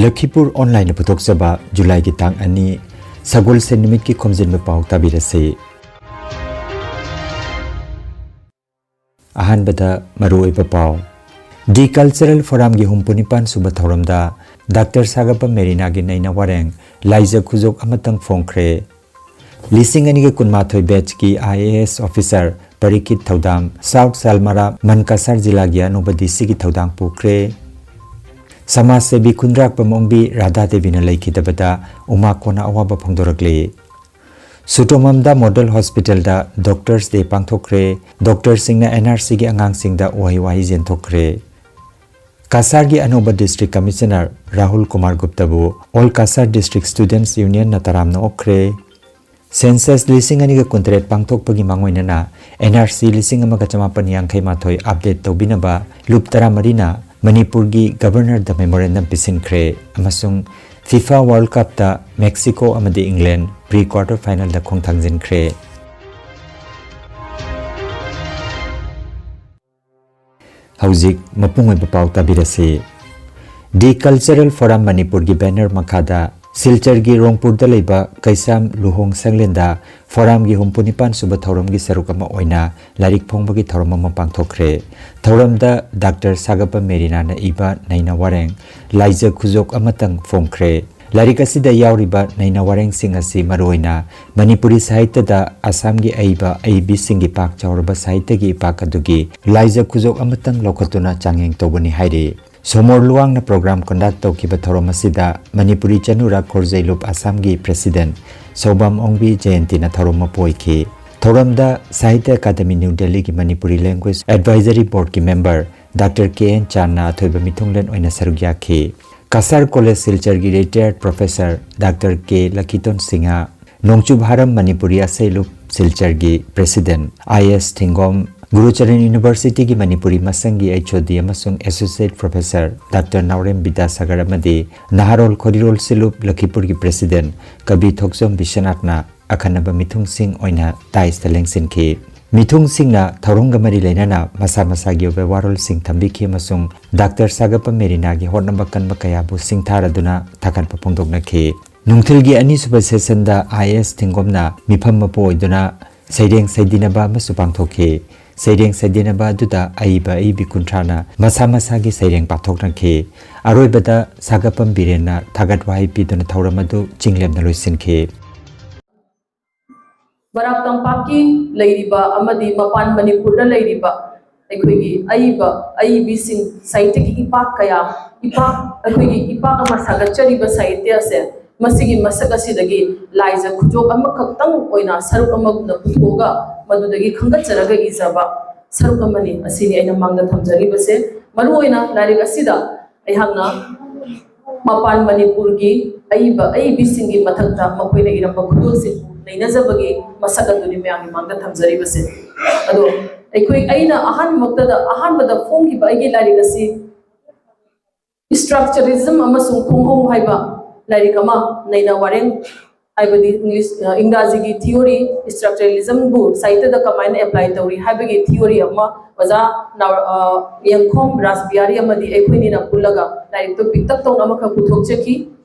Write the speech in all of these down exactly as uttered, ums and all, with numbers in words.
ꯂꯈꯤꯄꯨꯔ ꯑꯣꯟꯂꯥꯏꯟꯅ ꯄꯨꯊꯣꯛꯆꯕ ꯖꯨꯂꯥꯏꯒꯤ ꯇꯥꯡ ꯑꯅꯤ, ꯁꯒꯣꯜꯁꯦꯟ ꯅꯨꯃꯤꯠꯀꯤ ꯈꯣꯝꯖꯤꯟꯕ ꯄꯥꯎ ꯇꯥꯕꯤꯔꯁꯤ꯫ ꯑꯍꯥꯟꯕꯗ ꯃꯔꯨꯑꯣꯏꯕ ꯄꯥꯎ꯫ ꯗꯤ ꯀꯜꯆꯔꯦꯜ ꯐꯣꯔꯝꯒꯤ ꯍꯨꯝꯐꯨ ꯅꯤꯄꯥꯟ ꯁꯨꯕ ꯊꯧꯔꯝꯗ ꯗꯥꯛꯇꯔ ꯁꯥꯒꯞꯄ ꯃꯦꯔꯤꯅꯥꯒꯤ ꯅꯩꯅ ꯋꯥꯔꯦꯡ ꯂꯥꯏꯖ ꯈꯨꯖꯣꯛ ꯑꯃꯇꯪ ꯐꯣꯡꯈ꯭ꯔꯦ꯫ ꯂꯤꯁꯤꯡ ꯑꯅꯤꯒ ꯀꯨꯟꯃꯥꯊꯣꯏ ꯕꯦꯠꯆꯀꯤ ꯑꯥꯏ ꯑꯦ ꯑꯦꯁ ꯑꯣꯐꯤꯁꯥꯔ ꯄꯔꯤꯈꯤꯠ ꯊꯧꯗꯥꯝ ꯁꯥꯎꯠ ꯁꯥꯜꯃꯔꯥ ꯃꯟꯀꯥꯁꯥꯔ ꯖꯤꯂꯥꯒꯤ ꯑꯅꯧꯕ ꯗꯤ ꯁꯤꯒꯤ ꯊꯧꯗꯥꯡ ꯄꯨꯈ꯭ꯔꯦ꯫ ꯁꯃꯥꯖ ꯁꯦꯕꯤ ꯈꯨꯟꯗ꯭ꯔꯥꯛꯄꯝ ꯑꯣꯡꯕꯤ ꯔꯥꯙꯥ ꯗꯦꯕꯤꯅ ꯂꯩꯈꯤꯗꯕꯗ ꯎꯃꯥꯀꯣꯟꯅ ꯑꯋꯥꯕ ꯐꯣꯡꯗꯣꯔꯛꯂꯤ꯫ ꯁꯨꯇꯣꯃꯝꯗ ꯃꯣꯗꯦꯜ ꯍꯣꯁꯄꯤꯇꯥꯜꯗ ꯗꯣꯛꯇꯔꯁ ꯗꯦ ꯄꯥꯡꯊꯣꯛꯈ꯭ꯔꯦ꯫ ꯗꯣꯛꯇꯔꯁꯤꯡꯅ ꯑꯦꯟ ꯑꯥꯔ ꯁꯤꯒꯤ ꯑꯉꯥꯡꯁꯤꯡꯗ ꯎꯍꯩ ꯋꯥꯍꯩ ꯌꯦꯟꯊꯣꯛꯈ꯭ꯔꯦ꯫ ꯀꯁꯥꯔꯒꯤ ꯑꯅꯧꯕ ꯗꯤꯁꯇ꯭ꯔꯤꯛ ꯀꯃꯤꯁꯅꯔ ꯔꯥꯍꯨꯜ ꯀꯨꯃꯥꯔ ꯒꯨꯞꯇꯕꯨ ꯑꯣꯜ ꯀꯁꯥꯔ ꯗꯤꯁꯇ꯭ꯔꯤꯛ ꯁ꯭ꯇꯨꯗꯦꯟꯠꯁ ꯌꯨꯅꯤꯌꯟꯅ ꯇꯔꯥꯝꯅ ꯑꯣꯛꯈ꯭ꯔꯦ꯫ ꯁꯦꯟꯁꯁ ꯂꯤꯁꯤꯡ ꯑꯅꯤꯒ ꯀꯨꯟꯇꯔꯦꯠ ꯄꯥꯡꯊꯣꯛꯄꯒꯤ ꯃꯥꯡꯑꯣꯏꯅꯅ ꯑꯦꯟ ꯑꯥꯔ ꯁꯤ ꯂꯤꯁꯤꯡ ꯑꯃꯒ ꯆꯃꯥꯄꯟ ꯌꯥꯡꯈꯩ ꯃꯥꯊꯣꯏ ꯑꯞꯗꯦꯠ ꯇꯧꯕꯤꯅꯕ ꯂꯨꯞ ꯇꯔꯥꯃꯔꯤꯅ ꯃꯅꯤꯄꯨꯔꯒꯤ ꯒꯕꯔꯅꯔꯗ ꯃꯦꯃꯣꯔꯦꯟꯗꯝ ꯄꯤꯁꯤꯟꯈ꯭ꯔꯦ ꯑꯃꯁꯨꯡ ꯐꯤꯐꯥ ꯋꯥꯔꯜ ꯀꯞꯇ ꯃꯦꯛꯁꯤꯀꯣ ꯑꯃꯗꯤ ꯏꯪꯂꯦꯟ ꯄ꯭ꯔꯤ ꯀ꯭ꯋꯥꯔꯇꯔ ꯐꯥꯏꯅꯦꯜꯗ ꯈꯣꯡꯊꯥꯡꯖꯤꯟꯈ꯭ꯔꯦ꯫ ꯍꯧꯖꯤꯛ ꯃꯄꯨꯡ ꯑꯣꯏꯕ ꯄꯥꯎ ꯇꯥꯕꯤꯔꯁꯤ꯫ ꯗꯤ ꯀꯜꯆꯔꯦꯜ ꯐꯣꯔꯝ ꯃꯅꯤꯄꯨꯔꯒꯤ ꯕꯦꯅꯔ ꯃꯈꯥꯗ ꯁꯤꯜꯆꯔꯒꯤ ꯔꯣꯡꯄꯨꯔꯗ ꯂꯩꯕ ꯀꯩꯁꯥꯝ ꯂꯨꯍꯣꯡ ꯁꯪꯂꯦꯟꯗ ꯐꯣꯔꯝꯒꯤ ꯍꯨꯝꯐꯨ ꯅꯤꯄꯥꯟ ꯁꯨꯕ ꯊꯧꯔꯝꯒꯤ ꯁꯔꯨꯛ ꯑꯃ ꯑꯣꯏꯅ ꯂꯥꯏꯔꯤꯛ ꯐꯣꯡꯕꯒꯤ ꯊꯧꯔꯝ ꯑꯃ ꯄꯥꯡꯊꯣꯛꯈ꯭ꯔꯦ꯫ ꯊꯧꯔꯝꯗ ꯗꯥꯛꯇꯔ ꯁꯥꯒꯞꯄ ꯃꯦꯔꯤꯅꯥꯅ ꯏꯕ ꯅꯩꯅ ꯋꯥꯔꯦꯡ ꯂꯥꯏꯖ ꯈꯨꯖꯣꯛ ꯑꯃꯇꯪ ꯐꯣꯡꯈ꯭ꯔꯦ꯫ ꯂꯥꯏꯔꯤꯛ ꯑꯁꯤꯗ ꯌꯥꯎꯔꯤꯕ ꯅꯩꯅ ꯋꯥꯔꯦꯡꯁꯤꯡ ꯑꯁꯤ ꯃꯔꯨꯑꯣꯏꯅ ꯃꯅꯤꯄꯨꯔꯤ ꯁꯥꯍꯤꯇ꯭ꯌꯗ ꯑꯁꯥꯝꯒꯤ ꯑꯏꯕ ꯑꯏꯕꯤꯁꯤꯡꯒꯤ ꯄꯥꯛ ꯆꯥꯎꯔꯕ ꯁꯥꯍꯤꯇ꯭ꯌꯒꯤ ꯏꯄꯥꯛ ꯑꯗꯨꯒꯤ ꯂꯥꯏꯖ ꯈꯨꯖꯣꯛ ꯑꯃꯇꯪ ꯂꯧꯈꯠꯇꯨꯅ ꯆꯥꯡꯌꯦꯡ ꯇꯧꯕꯅꯤ ꯍꯥꯏꯔꯤ꯫ ꯁꯣꯃꯣꯔ ꯂꯨꯋꯥꯡꯅ ꯄ꯭ꯔꯣꯒ꯭ꯔꯥꯝ ꯀꯟꯗꯛ ꯇꯧꯈꯤꯕ ꯊꯧꯔꯝ ꯑꯁꯤꯗ ꯃꯅꯤꯄꯨꯔꯤ ꯆꯅꯨꯔꯥ ꯈꯣꯔꯖꯩꯂꯨꯞ ꯑꯁꯥꯝꯒꯤ ꯄ꯭ꯔꯦꯁꯤꯗꯦꯟꯠ ꯁꯧꯕꯥꯝ ꯑꯣꯡꯕꯤ ꯖꯌꯟꯇꯤꯅ ꯊꯧꯔꯝ ꯃꯄꯨ ꯑꯣꯏꯈꯤ꯫ ꯊꯧꯔꯝꯗ ꯁꯥꯍꯤꯇ꯭ꯌ ꯑꯦꯀꯥꯗꯃꯤ ꯅ꯭ꯌꯨ ꯗꯦꯜꯂꯤꯒꯤ ꯃꯅꯤꯄꯨꯔꯤ ꯂꯦꯡꯒ꯭ꯋꯦꯖ ꯑꯦꯗꯚꯥꯏꯖꯔꯤ ꯕꯣꯔꯗꯀꯤ ꯃꯦꯝꯕꯔ ꯗꯥꯛꯇꯔ ꯀꯦ ꯑꯦꯟ ꯆꯥꯟꯅ ꯑꯊꯣꯏꯕ ꯃꯤꯊꯨꯡꯂꯦꯟ ꯑꯣꯏꯅ ꯁꯔꯨꯛ ꯌꯥꯈꯤ꯫ ꯀꯁꯥꯔ ꯀꯣꯂꯦꯖ ꯁꯤꯜꯆꯔꯒꯤ ꯔꯤꯇꯥꯌꯔꯗ professor doctor K Lakhiton Singha, ꯅꯣꯡꯆꯨꯞ ꯍꯥꯔꯝ ꯃꯅꯤꯄꯨꯔꯤ ꯑꯁꯩꯂꯨꯞ ꯁꯤꯜꯆꯔꯒꯤ ꯄ꯭ꯔꯦꯁꯤꯗꯦꯟꯠ ꯑꯥꯏ ꯑꯦꯁ ꯊꯤꯡꯒꯣꯝ, ꯒꯨꯔꯨꯆꯔꯟ ꯌꯨꯅꯤꯚꯔꯁꯤꯇꯤꯒꯤ ꯃꯅꯤꯄꯨꯔꯤ ꯃꯁꯪꯒꯤ ꯑꯩꯆ ꯑꯣ ꯗꯤ ꯑꯃꯁꯨꯡ ꯑꯦꯁꯣꯁꯤꯌꯦꯠ ꯄ꯭ꯔꯣꯐꯦꯁꯔ ꯗꯥꯛꯇꯔ ꯅꯥꯎꯔꯦꯝ ꯕꯤꯗ꯭ꯌꯥꯁꯥꯒꯔ ꯑꯃꯗꯤ ꯅꯍꯥꯔꯣꯜ ꯈꯣꯔꯤꯔꯣꯜ ꯁꯤꯂꯨꯞ ꯂꯈꯤꯄꯨꯔꯒꯤ ꯄ꯭ꯔꯦꯁꯤꯗꯦꯟꯠ ꯀꯕꯤ ꯊꯣꯛꯆꯣꯝ ꯕꯤꯁ꯭ꯋꯅꯥꯊꯅ ꯑꯈꯟꯅꯕ ꯃꯤꯊꯨꯡꯁꯤꯡ ꯑꯣꯏꯅ ꯇꯥꯏꯁꯇ ꯂꯦꯡꯁꯤꯟꯈꯤ꯫ ꯃꯤꯊꯨꯡꯁꯤꯡꯅ ꯊꯧꯔꯝꯒ ꯃꯔꯤ ꯂꯩꯅꯅ ꯃꯁꯥ ꯃꯁꯥꯒꯤ ꯑꯣꯏꯕ ꯋꯥꯔꯣꯜꯁꯤꯡ ꯊꯝꯕꯤꯈꯤ ꯑꯃꯁꯨꯡ ꯗꯥꯛꯇꯔ ꯁꯥꯒꯞꯄ ꯃꯦꯔꯤꯅꯥꯒꯤ ꯍꯣꯠꯅꯕ ꯀꯟꯕ ꯀꯌꯥꯕꯨ ꯁꯤꯡꯊꯥꯔꯗꯨꯅ ꯊꯥꯒꯠꯄ ꯐꯣꯡꯗꯣꯛꯅꯈꯤ꯫ ꯅꯨꯡꯊꯤꯜꯒꯤ ꯑꯅꯤꯁꯨꯕ ꯁꯦꯁꯟꯗ ꯑꯥꯏ ꯑꯦꯁ ꯊꯤꯡꯒꯣꯝꯅ ꯃꯤꯐꯝ ꯃꯄꯨ ꯑꯣꯏꯗꯨꯅ ꯁꯩꯔꯦꯡ ꯁꯩꯗꯤꯅꯕ ꯑꯃꯁꯨ ꯄꯥꯡꯊꯣꯛꯈꯤ꯫ ꯁꯩꯔꯦꯡ ꯁꯩꯗꯤꯅꯕ ꯑꯗꯨꯗ ꯑꯏꯕ ꯑꯏꯕꯤ ꯀꯨꯟꯊ꯭ꯔꯥꯅ ꯃꯁꯥ ꯃꯁꯥꯒꯤ ꯁꯩꯔꯦꯡ ꯄꯥꯊꯣꯛꯅꯈꯤ꯫ ꯑꯔꯣꯏꯕꯗ ꯁꯥꯒꯞꯄꯝ ꯕꯤꯔꯦꯟꯅ ꯊꯥꯒꯠ ꯋꯥꯍꯩ ꯄꯤꯗꯨꯅ ꯊꯧꯔꯝ ꯑꯗꯨ ꯆꯤꯡꯂꯦꯝꯅ ꯂꯣꯏꯁꯤꯟꯈꯤ꯫ ꯕꯔꯥꯛ ꯇꯝꯄꯥꯛꯀꯤ ꯂꯩꯔꯤꯕ ꯑꯃꯗꯤ ꯃꯄꯥꯟ ꯃꯅꯤꯄꯨꯔꯗ ꯂꯩꯔꯤꯕ ꯑꯩꯈꯣꯏꯒꯤ ꯑꯏꯕ ꯑꯏꯕꯤꯁꯤꯡ, ꯁꯥꯍꯤꯇ꯭ꯌꯒꯤ ꯏꯄꯥꯛ ꯀꯌꯥ, ꯏꯄꯥꯛ, ꯑꯩꯈꯣꯏꯒꯤ ꯏꯄꯥꯛ ꯑꯃ ꯁꯥꯒꯠꯆꯔꯤꯕ ꯁꯥꯍꯤꯇ꯭ꯌ ꯑꯁꯦ, ꯃꯁꯤꯒꯤ ꯃꯁꯛ ꯑꯁꯤꯗꯒꯤ ꯂꯥꯏꯖ ꯈꯨꯗꯣꯞ ꯑꯃꯈꯛꯇꯪ ꯑꯣꯏꯅ ꯁꯔꯨꯛ ꯑꯃꯒꯨꯝꯅ ꯄꯨꯊꯣꯛꯑꯒ ꯃꯗꯨꯗꯒꯤ ꯈꯟꯒꯠꯆꯔꯒ ꯏꯖꯕ ꯁꯔꯨꯛ ꯑꯃꯅꯤ꯫ ꯑꯁꯤꯅꯤ ꯑꯩꯅ ꯃꯥꯡꯗ ꯊꯝꯖꯔꯤꯕꯁꯦ꯫ ꯃꯔꯨꯑꯣꯏꯅ ꯂꯥꯏꯔꯤꯛ ꯑꯁꯤꯗ ꯑꯩꯍꯥꯛꯅ ꯃꯄꯥꯟ ꯃꯅꯤꯄꯨꯔꯒꯤ ꯑꯏꯕ ꯑꯏꯕꯤꯁꯤꯡꯒꯤ ꯃꯊꯛꯇ ꯃꯈꯣꯏꯅ ꯏꯔꯝꯕ ꯈꯨꯗꯣꯜꯁꯤꯡꯕꯨ ꯅꯩꯅꯖꯕꯒꯤ ꯃꯁꯛ ꯑꯗꯨꯅꯤ ꯃꯌꯥꯝꯒꯤ ꯃꯥꯡꯗ ꯊꯝꯖꯔꯤꯕꯁꯦ꯫ ꯑꯗꯣ ꯑꯩꯈꯣꯏ, ꯑꯩꯅ ꯑꯍꯥꯟꯕꯃꯛꯇꯗ, ꯑꯍꯥꯟꯕꯗ ꯐꯣꯡꯈꯤꯕ ꯑꯩꯒꯤ ꯂꯥꯏꯔꯤꯛ ꯑꯁꯤ Structuralism ꯑꯃꯁꯨꯡ ꯈꯣꯡꯍꯧ ꯍꯥꯏꯕ ꯂꯥꯏꯔꯤꯛ ꯑꯃ, ꯅꯩꯅ ꯋꯥꯔꯦꯡ, ꯍꯥꯏꯕꯗꯤ English, ꯑ, ꯏꯪꯒ꯭ꯔꯥꯖꯤꯒꯤ theory, structuralism ꯕꯨ ꯁꯥꯍꯤꯇ꯭ꯌꯗ ꯀꯃꯥꯏꯅ apply ꯇꯧꯔꯤ ꯍꯥꯏꯕꯒꯤ theory ꯑꯃ ꯑꯣꯖꯥ ꯅꯥꯎ-, ꯑ, ꯌꯦꯡꯈꯣꯝ ꯔꯥꯁꯕꯤꯍꯥꯔꯤ ꯑꯃꯗꯤ ꯑꯩꯈꯣꯏꯅꯤꯅ ꯄꯨꯜꯂꯒ ꯂꯥꯏꯔꯤꯛꯇꯨ ꯄꯤꯛꯇꯛ ꯇꯧꯅ ꯑꯃꯈꯛ ꯄꯨꯊꯣꯛꯆꯈꯤ꯫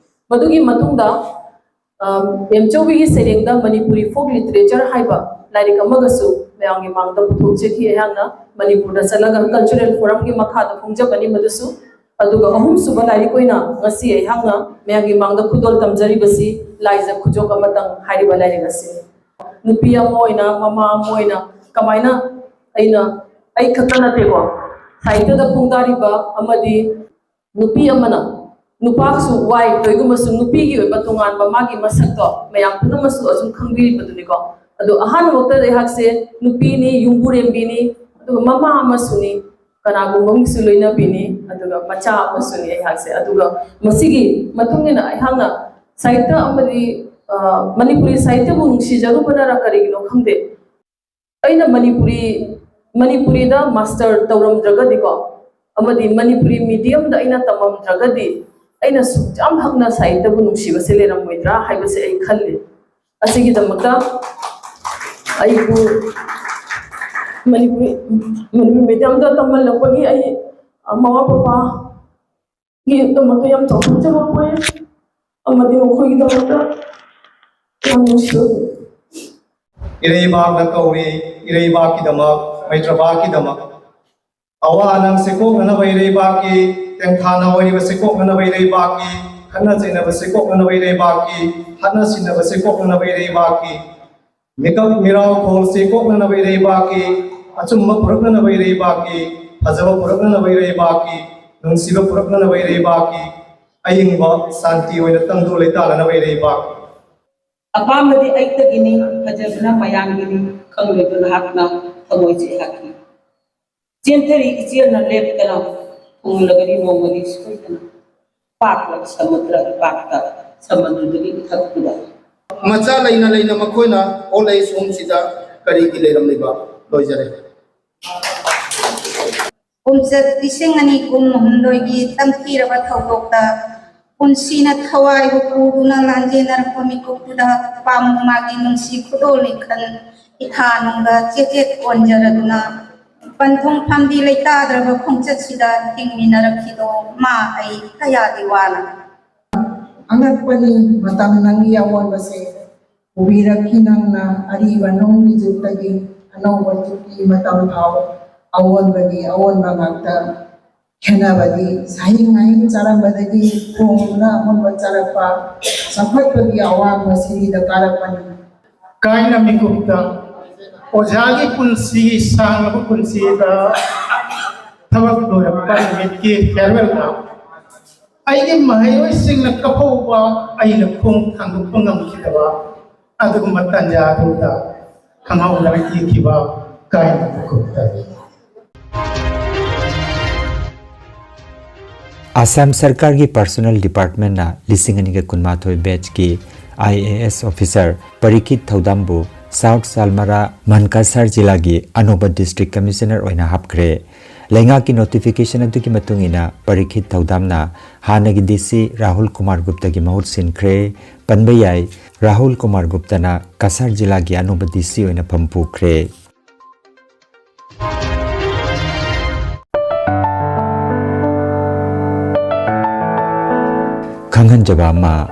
ꯃꯗꯨꯒꯤ ꯃꯇꯨꯡꯗ, ꯑ, ꯃꯦꯝꯆꯧꯕꯤꯒꯤ ꯁꯩꯔꯦꯡꯗ Manipuri folk literature ꯍꯥꯏꯕ ꯂꯥꯏꯔꯤꯛ ꯑꯃꯒꯁꯨ ꯃꯌꯥꯝꯒꯤ ꯃꯥꯡꯗ ꯄꯨꯊꯣꯛꯆꯈꯤ꯫ ꯑꯩꯍꯥꯛꯅ ꯃꯅꯤꯄꯨꯔꯗ ꯆꯠꯂꯒ cultural forum ꯒꯤ ꯃꯈꯥꯗ ꯐꯣꯡꯖꯕꯅꯤ ꯃꯗꯨꯁꯨ꯫ ꯑꯗꯨꯒ ꯑꯍꯨꯝꯁꯨꯕ ꯂꯥꯏꯔꯤꯛ ꯑꯣꯏꯅ ꯉꯁꯤ ꯑꯩꯍꯥꯛꯅ ꯃꯌꯥꯝꯒꯤ ꯃꯥꯡꯗ ꯈꯨꯗꯣꯜ ꯇꯝꯖꯔꯤꯕꯁꯤ ꯂꯥꯏꯖ ꯈꯨꯗꯣꯞ ꯑꯃꯇꯪ ꯍꯥꯏꯔꯤꯕ ꯂꯥꯏꯔꯤꯛ ꯑꯁꯤꯅꯤ꯫ ꯅꯨꯄꯤ ꯑꯃ ꯑꯣꯏꯅ, ꯃꯃꯥ ꯑꯃ ꯑꯣꯏꯅ ꯀꯃꯥꯏꯅ ꯑꯩꯅ, ꯑꯩ ꯈꯛꯇ ꯅꯠꯇꯦꯀꯣ, ꯁꯥꯍꯤꯇ꯭ꯌꯗ ꯈꯣꯡꯗꯥꯔꯤꯕ ꯑꯃꯗꯤ ꯅꯨꯄꯤ ꯑꯃꯅ, ꯅꯨꯄꯥꯁꯨ ꯋꯥꯏ, ꯀꯔꯤꯒꯨꯝꯕꯁꯨ ꯅꯨꯄꯤꯒꯤ ꯑꯣꯏꯕ ꯇꯣꯉꯥꯟꯕ ꯃꯥꯒꯤ ꯃꯁꯛꯇꯣ ꯃꯌꯥꯝ ꯄꯨꯝꯅꯃꯛꯁꯨ ꯑꯁꯨꯝ ꯈꯪꯕꯤꯔꯤꯕꯗꯨꯅꯤꯀꯣ꯫ ꯑꯗꯣ ꯑꯍꯥꯟꯕꯃꯛꯇꯗ ꯑꯩꯍꯥꯛꯁꯦ ꯅꯨꯄꯤꯅꯤ, ꯌꯨꯝꯕꯨꯔꯦꯝꯕꯤꯅꯤ, ꯑꯗꯨꯒ ꯃꯃꯥ ꯑꯃꯁꯨꯅꯤ, ꯀꯅꯥꯒꯨꯝꯕ ꯑꯃꯒꯤꯁꯨ ꯂꯣꯏꯅꯕꯤꯅꯤ, ꯑꯗꯨꯒ ꯃꯆꯥ ꯑꯃꯁꯨꯅꯤ ꯑꯩꯍꯥꯛꯁꯦ꯫ ꯑꯗꯨꯒ ꯃꯁꯤꯒꯤ ꯃꯇꯨꯡ ꯏꯟꯅ ꯑꯩꯍꯥꯛꯅ ꯁꯥꯍꯤꯇ꯭ꯌ ꯑꯃꯗꯤ, ꯑ, ꯃꯅꯤꯄꯨꯔꯤ ꯁꯥꯍꯤꯇ꯭ꯌꯕꯨ ꯅꯨꯡꯁꯤꯖꯔꯨꯕꯅꯔ ꯀꯔꯤꯒꯤꯅꯣ ꯈꯪꯗꯦ, ꯑꯩꯅ ꯃꯅꯤꯄꯨꯔꯤ, ꯃꯅꯤꯄꯨꯔꯤꯗ master ꯇꯧꯔꯝꯗ꯭ꯔꯒꯗꯤꯀꯣ, ꯑꯃꯗꯤ ꯃꯅꯤꯄꯨꯔꯤ medium ꯗ ꯑꯩꯅ ꯇꯝꯃꯝꯗ꯭ꯔꯒꯗꯤ ꯑꯩꯅ ꯁꯨꯛ ꯌꯥꯝ ꯍꯛꯅ ꯁꯥꯍꯤꯇ꯭ꯌꯕꯨ ꯅꯨꯡꯁꯤꯕꯁꯦ ꯂꯩꯔꯝꯃꯣꯏꯗ꯭ꯔꯥ ꯍꯥꯏꯕꯁꯦ ꯑꯩ ꯈꯜꯂꯤ꯫ ꯑꯁꯤꯒꯤꯗꯃꯛꯇ ꯑꯩꯕꯨ ꯃꯅꯤꯄꯨꯔꯤ ꯃꯅꯤꯄꯨꯔꯤ ꯃꯦꯗꯤꯌꯝꯗ ꯇꯝꯍꯜꯂꯛꯄꯒꯤ ꯑꯩ ꯃꯃꯥ ꯄꯄꯥꯒꯤꯗꯃꯛꯇ ꯌꯥꯝ ꯆꯥꯎꯊꯣꯛꯆꯕ ꯄꯣꯛꯑꯦ꯫ ꯑꯃꯗꯤ ꯃꯈꯣꯏꯒꯤꯗꯃꯛꯇ ꯌꯥꯝ ꯅꯨꯡꯁꯤꯕ꯫ ꯏꯔꯩꯕꯥꯛꯅ ꯀꯧꯔꯤ, ꯏꯔꯩꯕꯥꯛꯀꯤꯗꯃꯛ, ꯃꯩꯇ꯭ꯔꯕꯥꯛꯀꯤꯗꯃꯛ꯫ ꯑꯋꯥ ꯑꯅꯥ ꯁꯦꯀꯣꯛꯅꯅꯕ ꯏꯔꯩꯕꯥꯛꯀꯤ, ꯇꯦꯡꯊꯥꯅ ꯑꯣꯏꯔꯤꯕ ꯁꯦꯀꯣꯛꯅꯅꯕ ꯏꯔꯩꯕꯥꯛꯀꯤ, ꯈꯠꯅ ꯆꯩꯅꯕ ꯁꯦꯀꯣꯛꯅꯅꯕ ꯏꯔꯩꯕꯥꯛꯀꯤ, ꯍꯥꯠꯅ ꯁꯤꯟꯅꯕ ꯁꯦꯀꯣꯛꯅꯅꯕ ꯏꯔꯩꯕꯥꯛꯀꯤ, ꯃꯤꯀꯞ ꯃꯤꯔꯥꯎ ꯈꯣꯜ ꯁꯦꯀꯣꯛꯅꯅꯕ ꯏꯔꯩꯕꯥꯛꯀꯤ, ꯑꯆꯨꯝꯕ ꯄꯨꯔꯛꯅꯅꯕ ꯏꯔꯩꯕꯥꯛꯀꯤ, ꯐꯖꯕ ꯄꯨꯔꯛꯅꯅꯕ ꯏꯔꯩꯕꯥꯛꯀꯤ, ꯅꯨꯡꯁꯤꯕ ꯄꯨꯔꯛꯅꯅꯕ ꯏꯔꯩꯕꯥꯛꯀꯤ, ꯑꯏꯪꯕ ꯁꯥꯟꯇꯤ ꯑꯣꯏꯅ ꯇꯪꯗꯨ ꯂꯩꯇꯥꯅꯅꯕ ꯏꯔꯩꯕꯥꯛꯀꯤ꯫ ꯑꯄꯥꯝꯕꯗꯤ ꯑꯩꯇꯒꯤꯅꯤ, ꯐꯖꯕꯅ ꯃꯌꯥꯝꯒꯤꯅꯤ, ꯈꯪꯂꯣꯏꯗ꯭ꯔꯣ ꯅꯍꯥꯛꯅ ꯊꯃꯣꯏꯁꯦ ꯑꯩꯍꯥꯛꯀꯤ꯫ ꯆꯦꯟꯊꯔꯤ ꯏꯆꯦꯜꯅ ꯂꯦꯞꯇꯅ, ꯈꯨꯡꯂꯒꯅꯤ ꯅꯣꯡꯃꯗꯤ ꯁꯣꯏꯗꯅ꯫ ꯄꯥꯛꯂꯕ ꯁꯃꯨꯗ꯭ꯔ ꯏꯄꯥꯛꯇ, ꯁꯃꯨꯗ꯭ꯔꯗꯨꯒꯤ ꯏꯊꯛꯇꯨꯗ꯫ ꯃꯆꯥ ꯂꯩꯅ ꯂꯩꯅ ꯃꯈꯣꯏꯅ old age homeꯁꯤꯗ ꯀꯔꯤꯒꯤ ꯂꯩꯔꯝꯂꯤꯕ? ꯂꯣꯏꯖꯔꯦ꯫ ꯀꯨꯝꯆꯠ ꯂꯤꯁꯤꯡ ꯑꯅꯤ ꯀꯨꯟꯍꯨꯝꯗꯣꯏꯒꯤ ꯇꯝꯊꯤꯔꯕ ꯊꯧꯗꯣꯛꯇ ꯄꯨꯟꯁꯤꯅ ꯊꯋꯥꯏꯕꯨ ꯄꯨꯗꯨꯅ ꯂꯥꯟꯖꯦꯟꯅꯔꯛꯄ ꯃꯤꯀꯨꯞꯇꯨꯗ ꯄꯥꯝꯕ ꯃꯥꯒꯤ ꯅꯨꯡꯁꯤ ꯈꯨꯗꯣꯜ ꯂꯤꯈꯜ ꯏꯊꯥ ꯅꯨꯡꯗ ꯆꯦꯆꯦꯠ ꯑꯣꯟꯖꯔꯗꯨꯅ ꯄꯟꯊꯨꯡ ꯐꯝꯗꯤ ꯂꯩꯇꯥꯗ꯭ꯔꯕ ꯈꯣꯡꯆꯠꯁꯤꯗ ꯍꯤꯡꯃꯤꯟꯅꯔꯛꯈꯤꯗꯣ ꯃꯥ ꯑꯩ ꯀꯌꯥꯗꯤ ꯋꯥꯅ꯫ ꯑꯉꯛꯄꯅꯤ ꯃꯇꯝ ꯅꯪꯒꯤ ꯑꯑꯣꯟꯕꯁꯦ꯫ ꯎꯕꯤꯔꯛꯈꯤ ꯅꯪꯅ ꯑꯔꯤꯕ ꯅꯨꯡꯒꯤ ꯖꯨꯒꯇꯒꯤ ꯑꯅꯧꯕ ꯖꯨꯒꯀꯤ ꯃꯇꯝ ꯐꯥꯎ ꯑꯑꯣꯟꯕꯒꯤ ꯑꯑꯣꯟꯕ ꯉꯥꯛꯇ꯫ ꯈꯦꯠꯅꯕꯗꯤ ꯁꯥꯍꯤꯡ ꯉꯥꯍꯤꯡ ꯆꯥꯔꯝꯕꯗꯒꯤ ꯍꯣꯡꯗꯨꯅ ꯑꯃꯨꯟꯕ ꯆꯥꯔꯛꯄ ꯆꯥꯎꯈꯠꯄꯒꯤ ꯑꯋꯥꯡꯕ ꯁꯤꯔꯤꯗ ꯀꯥꯔꯛꯄꯅꯤ꯫ ꯀꯥꯏꯅ ꯃꯤꯀꯨꯞꯇ ꯑꯣꯖꯥꯒꯤ ꯄꯨꯟꯁꯤ ꯁꯥꯡꯂꯕ ꯄꯨꯟꯁꯤꯗ ꯊꯕꯛ ꯂꯣꯏꯔꯛꯄ ꯅꯨꯃꯤꯠꯀꯤ farewellꯗ ꯑꯩꯒꯤ ꯃꯍꯩꯔꯣꯏꯁꯤꯡꯅ ꯀꯞꯍꯧꯕ ꯑꯩꯅ ꯈꯣꯡ ꯊꯥꯡꯗꯣꯛꯄ ꯉꯝꯈꯤꯗꯕ ꯑꯗꯨꯒꯨꯝꯕ ꯇꯥꯟꯖꯥ ꯑꯗꯨꯗ ꯈꯪꯍꯧꯗꯅ ꯏꯈꯤꯕ ꯀꯥꯏꯅ ꯃꯤꯀꯨꯞꯇ꯫ ꯑꯁꯥꯝ ꯁꯔꯀꯥꯔꯒꯤ ꯄꯔꯁꯣꯅꯦꯜ ꯗꯤꯄꯥꯔꯠꯃꯦꯟꯅ ꯂꯤꯁꯤꯡ ꯑꯅꯤꯒ ꯀꯨꯟꯃꯥꯊꯣꯏ ꯕꯦꯆꯀꯤ I A S officer ꯄꯔꯤꯈꯤꯠ ꯊꯧꯗꯥꯝꯕꯨ south ꯁꯥꯜꯃꯔꯥ ꯃꯟꯀꯥꯁꯥꯔ ꯖꯤꯂꯥꯒꯤ ꯑꯅꯧꯕ ꯗꯤꯁꯇ꯭ꯔꯤꯛ ꯀꯃꯤꯁꯅꯔ ꯑꯣꯏꯅ ꯍꯥꯞꯈ꯭ꯔꯦ꯫ ꯂꯩꯉꯥꯛꯀꯤ ꯅꯣꯇꯤꯐꯤꯀꯦꯁꯟ ꯑꯗꯨꯒꯤ ꯃꯇꯨꯡ ꯏꯟꯅ ꯄꯔꯤꯈꯤꯠ ꯊꯧꯗꯥꯝꯅ ꯍꯥꯟꯅꯒꯤ ꯗꯤ ꯁꯤ ꯔꯥꯍꯨꯜ ꯀꯨꯃꯥꯔ ꯒꯨꯞꯇꯒꯤ ꯃꯍꯨꯠ ꯁꯤꯟꯈ꯭ꯔꯦ꯫ ꯄꯟꯕ ꯌꯥꯏ, ꯔꯥꯍꯨꯜ ꯀꯨꯃꯥꯔ ꯒꯨꯞꯇꯅ ꯀꯁꯥꯔ ꯖꯤꯂꯥꯒꯤ ꯑꯅꯧꯕ ꯗꯤ ꯁꯤ ꯑꯣꯏꯅ ꯐꯝ ꯄꯨꯈ꯭ꯔꯦ꯫ ꯈꯪꯍꯟꯖꯕ ꯑꯃ,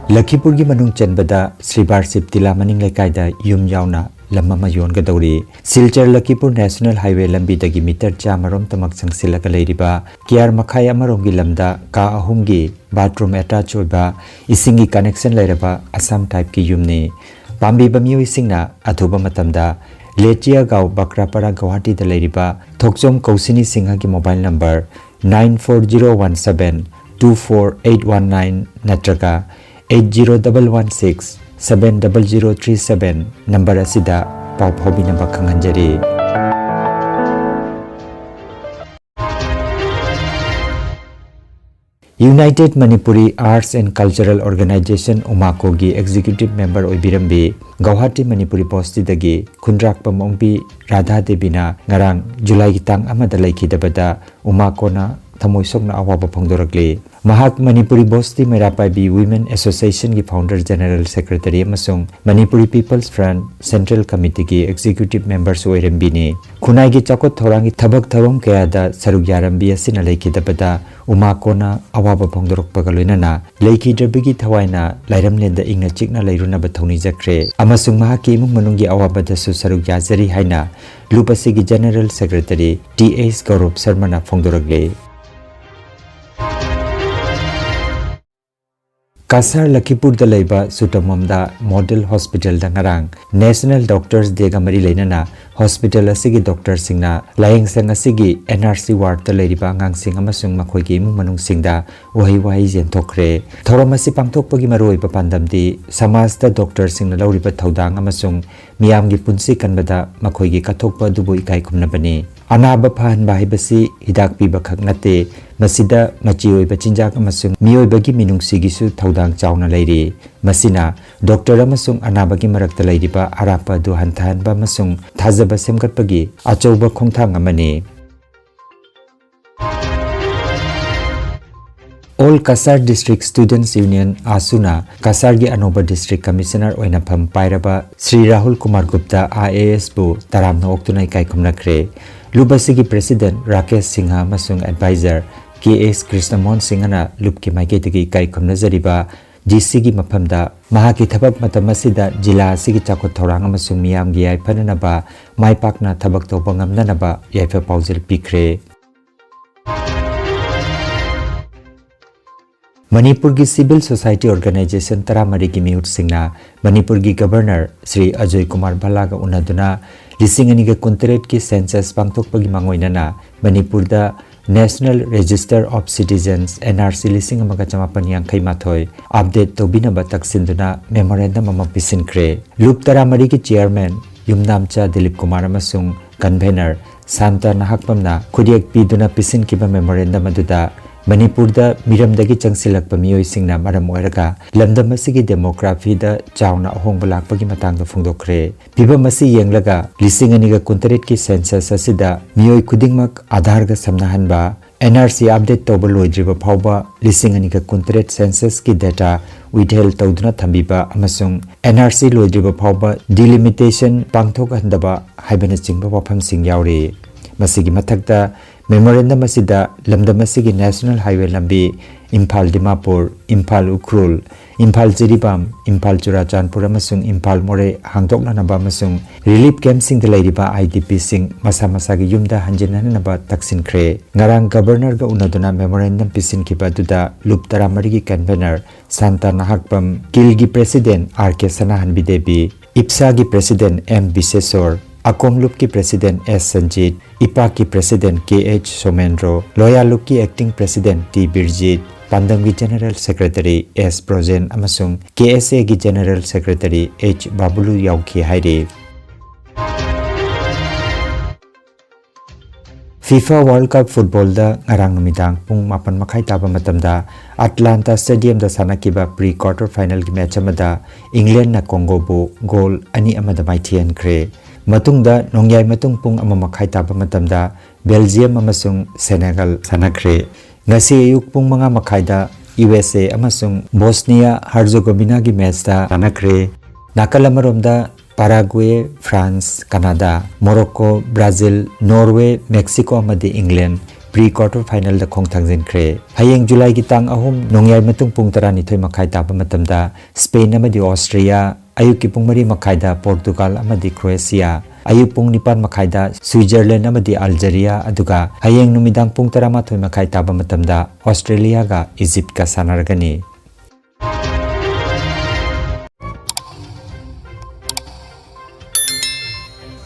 ꯂꯈꯤꯄꯨꯔꯒꯤ ꯃꯅꯨꯡ ꯆꯟꯕꯗ ꯁ꯭ꯔꯤ ꯕꯥꯔꯁꯤꯞ ꯇꯤꯂꯥ ꯃꯅꯤꯡ ꯂꯩꯀꯥꯏꯗ ꯌꯨꯝ ꯌꯥꯎꯅ ꯂꯝ ꯑꯃ ꯌꯣꯟꯒꯗꯧꯔꯤ꯫ ꯁꯤꯜꯆꯔ ꯂꯈꯤꯄꯨꯔ ꯅꯦꯁꯅꯦꯜ ꯍꯥꯏꯋꯦ ꯂꯝꯕꯤꯗꯒꯤ ꯃꯤꯇꯔ ꯆꯥꯝꯃꯔꯣꯝꯇꯃꯛ ꯆꯪꯁꯤꯜꯂꯒ ꯂꯩꯔꯤꯕ ꯀꯤꯌꯥꯔ ꯃꯈꯥꯏ ꯑꯃꯔꯣꯝꯒꯤ ꯂꯝꯗ ꯀꯥ ꯑꯍꯨꯝꯒꯤ ꯕꯥꯊꯔꯨꯝ ꯑꯦꯇꯥꯆ ꯑꯣꯏꯕ ꯏꯁꯤꯡꯒꯤ ꯀꯅꯦꯛꯁꯟ ꯂꯩꯔꯕ ꯑꯁꯥꯝ ꯇꯥꯏꯞꯀꯤ ꯌꯨꯝꯅꯤ꯫ ꯄꯥꯝꯕꯤꯕ ꯃꯤꯑꯣꯏꯁꯤꯡꯅ ꯑꯊꯨꯕ ꯃꯇꯝꯗ ꯂꯦꯆꯤꯌꯥꯒꯥꯎ ꯕꯀ꯭ꯔꯥꯄꯥꯔꯥ ꯒꯧꯍꯥꯇꯤꯗ ꯂꯩꯔꯤꯕ ꯊꯣꯛꯆꯣꯝ ꯀꯧꯁꯤꯅꯤ ꯁꯤꯡꯍꯒꯤ mobile number nine four zero one seven two four eight one nine ꯅꯠꯇ꯭ꯔꯒ eight zero double one six seven double zero three seven number ꯑꯁꯤꯗ ꯄꯥꯎ ꯐꯥꯎꯕꯤꯅꯕ ꯈꯪꯍꯟꯖꯔꯤ꯫ United Manipuri Arts and Cultural Organization, ꯎꯃꯥꯀꯣꯒꯤ ꯑꯦꯛꯖꯤꯀ꯭ꯌꯨꯇꯤꯚ ꯃꯦꯝꯕꯔ ꯑꯣꯏꯕꯤꯔꯝꯕꯤ ꯒꯧꯍꯥꯇꯤ ꯃꯅꯤꯄꯨꯔꯤ ꯕꯣꯁꯇꯤꯗꯒꯤ ꯈꯨꯟꯗ꯭ꯔꯥꯛꯄꯝ ꯑꯣꯡꯕꯤ ꯔꯥꯙꯥ ꯗꯦꯕꯤꯅ ꯉꯔꯥꯡ ꯖꯨꯂꯥꯏꯒꯤ ꯇꯥꯡ ꯑꯃꯗ ꯂꯩꯈꯤꯗꯕꯗ ꯎꯃꯥꯀꯣꯅ ꯊꯃꯣꯏ ꯁꯣꯛꯅ ꯑꯋꯥꯕ ꯐꯣꯡꯗꯣꯔꯛꯂꯤ꯫ ꯃꯍꯥꯛ ꯃꯅꯤꯄꯨꯔꯤ ꯕꯣꯁꯇꯤ ꯃꯩꯔꯥ ꯄꯥꯏꯕꯤ ꯋꯤꯃꯦꯟ ꯑꯦꯁꯣꯁꯤꯌꯦꯁꯟꯒꯤ ꯐꯥꯎꯟꯗꯔ ꯖꯦꯅꯔꯦꯜ ꯁꯦꯀ꯭ꯔꯦꯇꯔꯤ ꯑꯃꯁꯨꯡ ꯃꯅꯤꯄꯨꯔꯤ ꯄꯤꯄꯜꯁ ꯐ꯭ꯔꯟꯠ ꯁꯦꯟꯇ꯭ꯔꯦꯜ ꯀꯃꯤꯇꯤꯒꯤ ꯑꯦꯛꯖꯤꯀ꯭ꯌꯨꯇꯤꯚ ꯃꯦꯝꯕꯔꯁꯨ ꯑꯣꯏꯔꯝꯕꯤꯅꯤ꯫ ꯈꯨꯟꯅꯥꯏꯒꯤ ꯆꯥꯎꯈꯠ ꯊꯧꯔꯥꯡꯒꯤ ꯊꯕꯛ ꯊꯧꯔꯝ ꯀꯌꯥꯗ ꯁꯔꯨꯛ ꯌꯥꯔꯝꯕꯤ ꯑꯁꯤꯅ ꯂꯩꯈꯤꯗꯕꯗ ꯎꯃꯥꯀꯣꯅ ꯑꯋꯥꯕ ꯐꯣꯡꯗꯣꯔꯛꯄꯒ ꯂꯣꯏꯅꯅ ꯂꯩꯈꯤꯗ꯭ꯔꯕꯒꯤ ꯊꯋꯥꯏꯅ ꯂꯥꯏꯔꯝꯂꯦꯟꯗ ꯏꯪꯅ ꯆꯤꯛꯅ ꯂꯩꯔꯨꯅꯕ ꯊꯧꯅꯤꯖꯈ꯭ꯔꯦ ꯑꯃꯁꯨꯡ ꯃꯍꯥꯛꯀꯤ ꯏꯃꯨꯡ ꯃꯅꯨꯡꯒꯤ ꯑꯋꯥꯕꯗꯁꯨ ꯁꯔꯨꯛ ꯌꯥꯖꯔꯤ ꯍꯥꯏꯅ ꯂꯨꯞ ꯑꯁꯤꯒꯤ ꯖꯦꯅꯔꯦꯜ ꯁꯦꯀ꯭ꯔꯦꯇꯔꯤ ꯇꯤ ꯑꯦꯁ ꯒꯧꯔꯕ ꯁꯔꯃꯅ ꯐꯣꯡꯗꯣꯔꯛꯂꯤ꯫ ꯀꯁꯥꯔ ꯂꯈꯤꯄꯨꯔꯗ ꯂꯩꯕ ꯁꯨꯇꯃꯣꯝꯗ ꯃꯣꯗꯦꯜ ꯍꯣꯁꯄꯤꯇꯥꯜꯗ ꯉꯔꯥꯡ ꯅꯦꯁꯅꯦꯜ ꯗꯣꯛꯇꯔꯁ ꯗꯦꯒ ꯃꯔꯤ ꯂꯩꯅꯅ ꯍꯣꯁꯄꯤꯇꯥꯜ ꯑꯁꯤꯒꯤ ꯗꯣꯛꯇꯔꯁꯤꯡꯅ ꯂꯥꯌꯦꯡꯁꯪ ꯑꯁꯤꯒꯤ ꯑꯦꯟ ꯑꯥꯔ ꯁꯤ ꯋꯥꯔꯗꯇ ꯂꯩꯔꯤꯕ ꯑꯉꯥꯡꯁꯤꯡ ꯑꯃꯁꯨꯡ ꯃꯈꯣꯏꯒꯤ ꯏꯃꯨꯡ ꯃꯅꯨꯡꯁꯤꯡꯗ ꯎꯍꯩ ꯋꯥꯍꯩ ꯌꯦꯟꯊꯣꯛꯈ꯭ꯔꯦ꯫ ꯊꯧꯔꯝ ꯑꯁꯤ ꯄꯥꯡꯊꯣꯛꯄꯒꯤ ꯃꯔꯨꯑꯣꯏꯕ ꯄꯥꯟꯗꯝꯗꯤ ꯁꯃꯥꯖꯇ ꯗꯣꯛꯇꯔꯁꯤꯡꯅ ꯂꯧꯔꯤꯕ ꯊꯧꯗꯥꯡ ꯑꯃꯁꯨꯡ ꯃꯤꯌꯥꯝꯒꯤ ꯄꯨꯟꯁꯤ ꯀꯟꯕꯗ ꯃꯈꯣꯏꯒꯤ ꯀꯠꯊꯣꯛꯄ ꯑꯗꯨꯕꯨ ꯏꯀꯥꯏ ꯈꯨꯝꯅꯕꯅꯤ꯫ ꯑꯅꯥꯕ ꯐꯍꯟꯕ ꯍꯥꯏꯕꯁꯤ ꯍꯤꯗꯥꯛ ꯄꯤꯕ ꯈꯛ ꯅꯠꯇꯦ, ꯃꯁꯤꯗ ꯃꯆꯤ ꯑꯣꯏꯕ ꯆꯤꯟꯖꯥꯛ ꯑꯃꯁꯨꯡ ꯃꯤꯑꯣꯏꯕꯒꯤ ꯃꯤꯅꯨꯡꯁꯤꯒꯤꯁꯨ ꯊꯧꯗꯥꯡ ꯆꯥꯎꯅ ꯂꯩꯔꯤ꯫ ꯃꯁꯤꯅ ꯗꯣꯛꯇꯔ ꯑꯃꯁꯨꯡ ꯑꯅꯥꯕꯒꯤ ꯃꯔꯛꯇ ꯂꯩꯔꯤꯕ ꯑꯔꯥꯞꯄ ꯑꯗꯨ ꯍꯟꯊꯍꯟꯕ ꯑꯃꯁꯨꯡ ꯊꯥꯖꯕ ꯁꯦꯝꯒꯠꯄꯒꯤ ꯑꯆꯧꯕ ꯈꯣꯡꯊꯥꯡ ꯑꯃꯅꯤ꯫ All Kasar District Students Union, ꯑꯥꯁꯨꯅ ꯀꯁꯥꯔꯒꯤ ꯑꯅꯧꯕ ꯗꯤꯁꯇ꯭ꯔꯤꯛ ꯀꯃꯤꯁꯅꯔ ꯑꯣꯏꯅ ꯐꯝ ꯄꯥꯏꯔꯕ ꯁ꯭ꯔꯤ ꯔꯥꯍꯨꯜ ꯀꯨꯃꯥꯔ ꯒꯨꯞꯇ ꯑꯥꯏ ꯑꯦ ꯑꯦꯁꯄꯨ ꯇꯔꯥꯝꯅ ꯑꯣꯛꯇꯨꯅ ꯏꯀꯥꯏ ꯈꯨꯝꯅꯈ꯭ꯔꯦ꯫ ꯂꯨꯞ ꯑꯁꯤꯒꯤ ꯄ꯭ꯔꯦꯁꯤꯗꯦꯟꯠ ꯔꯥꯀꯦꯁ ꯁꯤꯡꯍ ꯑꯃꯁꯨꯡ ꯑꯦꯗꯚꯥꯏꯖꯔ ꯀꯦ ꯑꯦꯁ ꯀ꯭ꯔꯤꯁꯅꯃꯣꯍꯟ ꯁꯤꯡꯍꯅ ꯂꯨꯞꯀꯤ ꯃꯥꯏꯀꯩꯗꯒꯤ ꯏꯀꯥꯏ ꯈꯨꯝꯅꯖꯔꯤꯕ ꯗꯤ ꯁꯤꯒꯤ ꯃꯐꯝꯗ ꯃꯍꯥꯛꯀꯤ ꯊꯕꯛ ꯃꯇꯝ ꯑꯁꯤꯗ ꯖꯤꯂꯥ ꯑꯁꯤꯒꯤ ꯆꯥꯎꯈꯠ ꯊꯧꯔꯥꯡ ꯑꯃꯁꯨꯡ ꯃꯤꯌꯥꯝꯒꯤ ꯌꯥꯏꯐꯅꯅꯕ ꯃꯥꯏ ꯄꯥꯛꯅ ꯊꯕꯛ ꯇꯧꯕ ꯉꯝꯅꯅꯕ ꯌꯥꯏꯐ ꯄꯥꯎꯖꯦꯜ ꯄꯤꯈ꯭ꯔꯦ꯫ ꯃꯅꯤꯄꯨꯔꯒꯤ civil society organization ꯇꯔꯥꯃꯔꯤꯒꯤ ꯃꯤꯍꯨꯠꯁꯤꯡꯅ ꯃꯅꯤꯄꯨꯔꯒꯤ Governor ꯁ꯭ꯔꯤ ꯑꯖꯣꯏ ꯀꯨꯃꯥꯔ ꯚꯜꯂꯥꯒ ꯎꯅꯗꯨꯅ ꯂꯤꯁꯤꯡ ꯑꯅꯤꯒ ꯀꯨꯟꯇꯔꯦꯠꯀꯤ census ꯄꯥꯡꯊꯣꯛꯄꯒꯤ ꯃꯥꯡꯑꯣꯏꯅꯅ ꯃꯅꯤꯄꯨꯔꯗ National Register of Citizens, N R C, ꯂꯤꯁꯤꯡ ꯑꯃꯒ ꯆꯃꯥꯄꯟ ꯌꯥꯡꯈꯩ ꯃꯥꯊꯣꯏ update ꯇꯧꯕꯤꯅꯕ ꯇꯛꯁꯤꯟꯗꯨꯅ memorandum ꯑꯃ ꯄꯤꯁꯤꯟꯈ꯭ꯔꯦ꯫ ꯂꯨꯞ ꯇꯔꯥꯃꯔꯤꯒꯤ chairman ꯌꯨꯝꯅꯥꯝꯆꯥ ꯗꯤꯂꯤꯞ ꯀꯨꯃꯥꯔ ꯑꯃꯁꯨꯡ convener ꯁꯥꯟꯇ ꯅꯍꯥꯛꯄꯝꯅ ꯈꯨꯠꯌꯦꯛ ꯄꯤꯗꯨꯅ ꯄꯤꯁꯤꯟꯈꯤꯕ memorandum ꯑꯗꯨꯗ ꯃꯅꯤꯄꯨꯔꯗ ꯃꯤꯔꯝꯗꯒꯤ ꯆꯪꯁꯤꯜꯂꯛꯄ ꯃꯤꯑꯣꯏꯁꯤꯡꯅ ꯃꯔꯝ ꯑꯣꯏꯔꯒ ꯂꯝꯗꯝ ꯑꯁꯤꯒꯤ demographyꯗ ꯆꯥꯎꯅ ꯑꯍꯣꯡꯕ ꯂꯥꯛꯄꯒꯤ ꯃꯇꯥꯡꯗ ꯐꯣꯡꯗꯣꯛꯈ꯭ꯔꯦ꯫ ꯐꯤꯚꯝ ꯑꯁꯤ ꯌꯦꯡꯂꯒ ꯂꯤꯁꯤꯡ ꯑꯅꯤꯒ ꯀꯨꯟꯇꯔꯦꯠꯀꯤ census ꯑꯁꯤꯗ ꯃꯤꯑꯣꯏ ꯈꯨꯗꯤꯡꯃꯛ ꯑꯥꯙꯥꯔꯒ ꯁꯝꯅꯍꯟꯕ, N R C update ꯇꯧꯕ ꯂꯣꯏꯗ꯭ꯔꯤꯕ ꯐꯥꯎꯕ ꯂꯤꯁꯤꯡ ꯑꯅꯤꯒ ꯀꯨꯟꯇꯔꯦꯠ censusꯀꯤ data withheld ꯇꯧꯗꯨꯅ ꯊꯝꯕꯤꯕ ꯑꯃꯁꯨꯡ N R C ꯂꯣꯏꯗ꯭ꯔꯤꯕ ꯐꯥꯎꯕ delimitation ꯄꯥꯡꯊꯣꯛꯍꯟꯗꯕ ꯍꯥꯏꯕꯅꯆꯤꯡꯕ ꯋꯥꯐꯝꯁꯤꯡ ꯌꯥꯎꯔꯤ꯫ ꯃꯁꯤꯒꯤ ꯃꯊꯛꯇ memorandum ꯑꯁꯤꯗ ꯂꯝꯗꯝ ꯑꯁꯤꯒꯤ National Highway ꯂꯝꯕꯤ ꯏꯝꯐꯥꯜ ꯗꯤꯃꯥꯄꯨꯔ, ꯏꯝꯐꯥꯜ ꯎꯈ꯭ꯔꯨꯜ, ꯏꯝꯐꯥꯜ ꯖꯤꯔꯤꯕꯥꯝ, ꯏꯝꯐꯥꯜ ꯆꯨꯔꯥꯆꯥꯟꯄꯨꯔ ꯑꯃꯁꯨꯡ ꯏꯝꯐꯥꯜ ꯃꯣꯔꯦ ꯍꯥꯡꯗꯣꯛꯅꯅꯕ ꯑꯃꯁꯨꯡ relief campꯁꯤꯡꯗ ꯂꯩꯔꯤꯕ I D Pꯁꯤꯡ ꯃꯁꯥ ꯃꯁꯥꯒꯤ ꯌꯨꯝꯗ ꯍꯟꯖꯤꯟꯍꯟꯅꯕ ꯇꯛꯁꯤꯟꯈ꯭ꯔꯦ꯫ ꯉꯔꯥꯡ Governorꯒ ꯎꯅꯗꯨꯅ memorandum ꯄꯤꯁꯤꯟꯈꯤꯕ ꯑꯗꯨꯗ ꯂꯨꯞ ꯇꯔꯥꯃꯔꯤꯒꯤ convener ꯁꯥꯟꯇ ꯅꯍꯥꯛꯄꯝ, ꯀꯤꯜꯒꯤ President R K Sanahanbi Devi, ꯏꯞꯁꯥꯒꯤ President M ꯕꯤꯁꯦꯁꯣꯔ, ꯑꯀꯣꯝ ꯂꯨꯞꯀꯤ President S ꯁꯟꯖꯤꯠ, ꯏꯄꯥꯛꯀꯤ President K H ꯁꯣꯃꯦꯟꯗ꯭ꯔꯣ, ꯂꯣꯌꯥ ꯂꯨꯞꯀꯤ Acting President T ꯕꯤꯔꯖꯤꯠ, ꯄꯥꯟꯗꯝꯒꯤ General Secretary S ꯕ꯭ꯔꯣꯖꯦꯟ ꯑꯃꯁꯨꯡ K S Aꯒꯤ General Secretary H ꯕꯥꯕꯨꯂꯨ ꯌꯥꯎꯈꯤ ꯍꯥꯏꯔꯤ꯫ FIFA World Cup footballꯗ ꯉꯔꯥꯡ ꯅꯨꯃꯤꯗꯥꯡ ꯄꯨꯡ ꯃꯥꯄꯟ ꯃꯈꯥꯏ ꯇꯥꯕ ꯃꯇꯝꯗ Atlanta Stadiumꯗ ꯁꯥꯟꯅꯈꯤꯕ pre quarter finalꯒꯤ match ꯑꯃꯗ Englandꯅ Congoꯕꯨ goal ꯑꯅꯤ ꯑꯃꯗ ꯃꯥꯏꯊꯤꯍꯟꯈ꯭ꯔꯦ꯫ ꯃꯇꯨꯡꯗ ꯅꯣꯡꯌꯥꯏ ꯃꯇꯨꯡ ꯄꯨꯡ ꯑꯃ ꯃꯈꯥꯏ ꯇꯥꯕ ꯃꯇꯝꯗ Belgium ꯑꯃꯁꯨꯡ Senegal ꯁꯥꯟꯅꯈ꯭ꯔꯦ꯫ ꯉꯁꯤ ꯑꯌꯨꯛ ꯄꯨꯡ ꯃꯉꯥ ꯃꯈꯥꯏꯗ U S A ꯑꯃꯁꯨꯡ Bosnia Herzegovinaꯒꯤ matchꯇ ꯁꯥꯟꯅꯈ꯭ꯔꯦ꯫ ꯅꯥꯀꯜ ꯑꯃꯔꯣꯝꯗ Paraguay, France, Canada, Morocco, Brazil, Norway, Mexico ꯑꯃꯗꯤ England pre quarter finalꯗ ꯈꯣꯡ ꯊꯥꯡꯖꯤꯟꯈ꯭ꯔꯦ꯫ ꯍꯌꯦꯡ ꯖꯨꯂꯥꯏꯒꯤ ꯇꯥꯡ ꯑꯍꯨꯝ ꯅꯣꯡꯌꯥꯏ ꯃꯇꯨꯡ ꯄꯨꯡ ꯇꯔꯥꯅꯤꯊꯣꯏ ꯃꯈꯥꯏ ꯇꯥꯕ ꯃꯇꯝꯗ ꯁ꯭ꯄꯦꯟ ꯑꯃꯗꯤ ꯑꯣꯁꯇ꯭ꯔꯤꯌꯥ, ꯑꯌꯨꯛꯀꯤ ꯄꯨꯡ ꯃꯔꯤ ꯃꯈꯥꯏꯗ ꯄꯣꯔꯇꯨꯒꯥꯜ ꯑꯃꯗꯤ ꯀ꯭ꯔꯣꯑꯦꯁꯤꯌꯥ, ꯑꯌꯨꯛ ꯄꯨꯡ ꯅꯤꯄꯥꯟ ꯃꯈꯥꯏꯗ ꯁ꯭ꯋꯤꯖꯔꯂꯦꯟ ꯑꯃꯗꯤ ꯑꯜꯖꯦꯔꯤꯌꯥ, ꯑꯗꯨꯒ ꯍꯌꯦꯡ ꯅꯨꯃꯤꯗꯥꯡ ꯄꯨꯡ ꯇꯔꯥꯃꯥꯊꯣꯏ ꯃꯈꯥꯏ ꯇꯥꯕ ꯃꯇꯝꯗ ꯑꯣꯁꯇ꯭ꯔꯦꯂꯤꯌꯥꯒ ꯏꯖꯤꯞꯀ ꯁꯥꯟꯅꯔꯒꯅꯤ꯫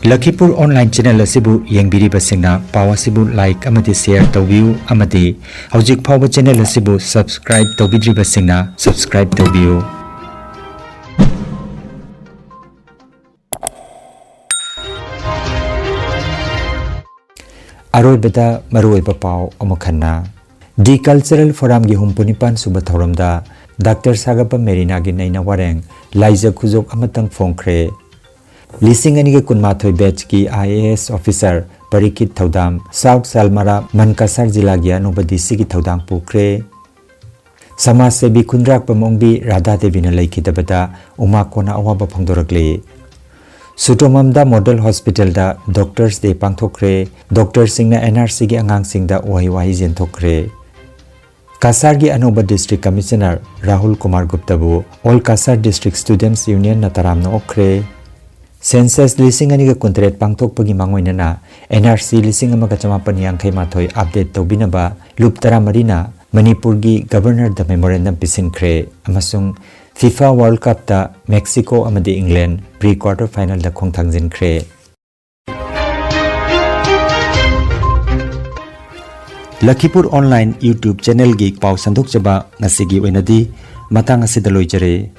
ꯂꯈꯤꯄꯨꯔ online channel ꯑꯁꯤꯕꯨ ꯌꯦꯡꯕꯤꯔꯤꯕꯁꯤꯡꯅ ꯄꯥꯎ ꯑꯁꯤꯕꯨ like ꯑꯃꯗꯤ share ꯇꯧꯕꯤꯌꯨ, ꯑꯃꯗꯤ ꯍꯧꯖꯤꯛ ꯐꯥꯎꯕ channel ꯑꯁꯤꯕꯨ subscribe ꯇꯧꯕꯤꯗ꯭ꯔꯤꯕꯁꯤꯡꯅ subscribe ꯇꯧꯕꯤꯌꯨ꯫ ꯑꯔꯣꯏꯕꯗ ꯃꯔꯨꯑꯣꯏꯕ ꯄꯥꯎ ꯑꯃꯨꯛ ꯍꯟꯅ꯫ The Cultural Forumꯒꯤ ꯍꯨꯝꯐꯨ ꯅꯤꯄꯥꯟ ꯁꯨꯕ ꯊꯧꯔꯝꯗ ꯗꯥꯛꯇꯔ ꯁꯥꯒꯞꯄ ꯃꯦꯔꯤꯅꯥꯒꯤ ꯅꯩꯅ ꯋꯥꯔꯦꯡ ꯂꯥꯏꯖ ꯈꯨꯖꯣꯞ ꯑꯃꯇꯪ ꯐꯣꯡꯈ꯭ꯔꯦ꯫ ꯂꯤꯁꯤꯡ ꯑꯅꯤꯒ ꯀꯨꯟꯃꯥꯊꯣꯏ batchꯀꯤ IAS officer ꯄꯔꯤꯈꯤꯠ ꯊꯧꯗꯥꯝ South Salmara ꯃꯟꯀꯁꯥꯔ ꯖꯤꯂꯥꯒꯤ ꯑꯅꯧꯕ DCꯒꯤ ꯊꯧꯗꯥꯡ ꯄꯨꯈ꯭ꯔꯦ꯫ ꯁꯃꯥꯖ ꯁꯦꯕꯤ ꯈꯨꯟꯗ꯭ꯔꯥꯛꯄꯝ ꯑꯣꯡꯕꯤ ꯔꯥꯙꯥ ꯗꯦꯕꯤꯅ ꯂꯩꯈꯤꯗꯕꯗ ꯎꯃꯥꯀꯣꯟꯅ ꯑꯋꯥꯕ ꯐꯣꯡꯗꯣꯔꯛꯂꯤ꯫ ꯁꯨꯇꯣꯃꯝꯗ Model Hospitalꯗ Doctors Day ꯄꯥꯡꯊꯣꯛꯈ꯭ꯔꯦ꯫ ꯗꯣꯛꯇꯔꯁꯤꯡꯅ NRCꯒꯤ ꯑꯉꯥꯡꯁꯤꯡꯗ ꯎꯍꯩ ꯋꯥꯍꯩ ꯌꯦꯟꯊꯣꯛꯈ꯭ꯔꯦ꯫ ꯀꯁꯥꯔꯒꯤ ꯑꯅꯧꯕ District Commissioner Rahul Kumar ꯒꯨꯞꯇꯕꯨ All Kasar District Students Unionꯅ ꯇꯔꯥꯝꯅ ꯑꯣꯛꯈ꯭ꯔꯦ꯫ Census ꯂꯤꯁꯤꯡ ꯑꯅꯤꯒ ꯀꯨꯟꯇꯔꯦꯠ ꯄꯥꯡꯊꯣꯛꯄꯒꯤ ꯃꯥꯡꯑꯣꯏꯅꯅ NRC ꯂꯤꯁꯤꯡ ꯑꯃꯒ ꯆꯃꯥꯄꯟ ꯌꯥꯡꯈꯩ ꯃꯥꯊꯣꯏ update ꯇꯧꯕꯤꯅꯕ ꯂꯨꯞ ꯇꯔꯥꯃꯔꯤꯅ ꯃꯅꯤꯄꯨꯔꯒꯤ Governorꯗ memorandum ꯄꯤꯁꯤꯟꯈ꯭ꯔꯦ ꯑꯃꯁꯨꯡ FIFA World Cupꯇ Mexico ꯑꯃꯗꯤ England pre quarter finalꯗ ꯈꯣꯡꯊꯥꯡꯖꯤꯟꯈ꯭ꯔꯦ꯫ ꯂꯈꯤꯄꯨꯔ online YouTube channelꯒꯤ ꯄꯥꯎ ꯁꯟꯗꯣꯛꯆꯕ ꯉꯁꯤꯒꯤ ꯑꯣꯏꯅꯗꯤ ꯃꯇꯥꯡ ꯑꯁꯤꯗ ꯂꯣꯏꯖꯔꯦ꯫